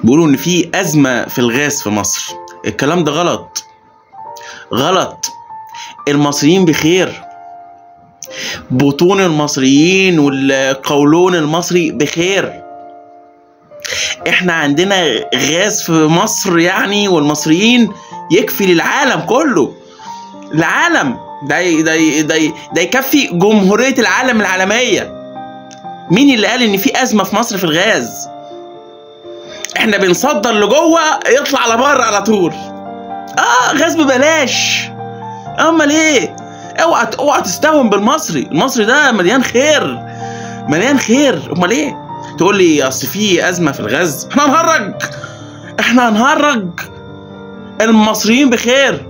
بيقولوا ان في ازمة في الغاز في مصر. الكلام ده غلط غلط. المصريين بخير، بطون المصريين والقولون المصري بخير. احنا عندنا غاز في مصر يعني، والمصريين يكفي للعالم كله. العالم ده ده ده ده يكفي جمهورية العالم العالمية. مين اللي قال ان في ازمة في مصر في الغاز؟ احنا بنصدر لجوه يطلع لبره على طول. غاز ببلاش. امال ايه؟ اوعى تستهون بالمصري. المصري ده مليان خير، مليان خير. امال ايه؟ تقول لي اصل في ازمة في الغاز؟ احنا هنهرج، احنا هنهرج. المصريين بخير،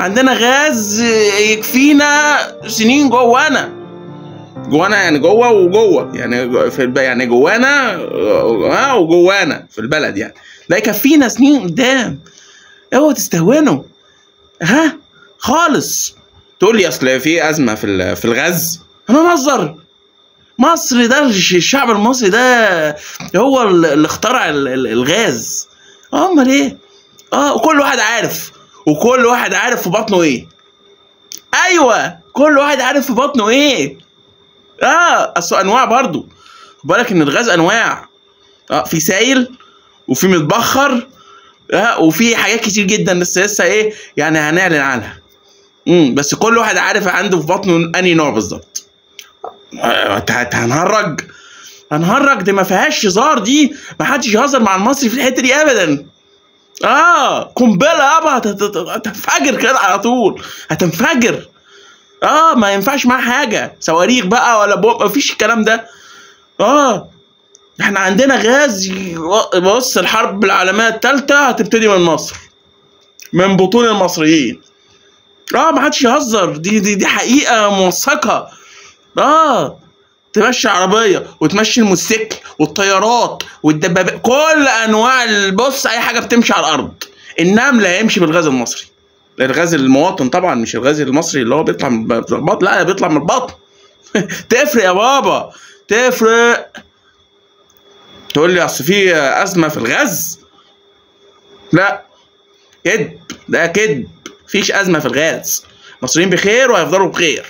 عندنا غاز يكفينا سنين جوانا، جوانا يعني جوه وجوه يعني في يعني جوانا وجوانا في البلد يعني، ده يكفينا سنين قدام. اوعوا تستهونوا ها خالص. تقول لي اصل في ازمة في الغاز؟ انا بهزر. مصر ده الشعب المصري ده هو اللي اخترع الغاز. امال ايه؟ وكل واحد عارف، وكل واحد عارف في بطنه ايه. ايوه كل واحد عارف في بطنه ايه. اصل انواع برضو، بالك ان الغاز انواع. في سايل وفي متبخر، وفي حاجات كتير جدا لسه ايه يعني هنعلن عنها. بس كل واحد عارف عنده في بطنه انهي نوع بالظبط. هنهرج هنهرج، دي ما فيهاش هزار، دي ما حدش يهزر مع المصري في الحتة دي ابدا. قنبلة يابا، هتنفجر كده على طول، هتنفجر. ما ينفعش معاها حاجة، صواريخ بقى ولا بوم، مفيش الكلام ده. احنا عندنا غاز. بص، الحرب العالمية الثالثة هتبتدي من مصر، من بطون المصريين. ما حدش يهزر، دي دي دي حقيقة موثقة. تمشي عربية وتمشي الموتوسيكل والطيارات والدبابات، كل انواع البص، اي حاجة بتمشي على الارض. النمل هيمشي بالغاز المصري، الغاز المواطن طبعا، مش الغاز المصري اللي هو بيطلع من البطن، لا بيطلع من البطن. تفرق يا بابا، تفرق. تقول لي اصل في ازمة في الغاز؟ لا، كذب، ده كذب. مفيش ازمة في الغاز. المصريين بخير وهيفضلوا بخير.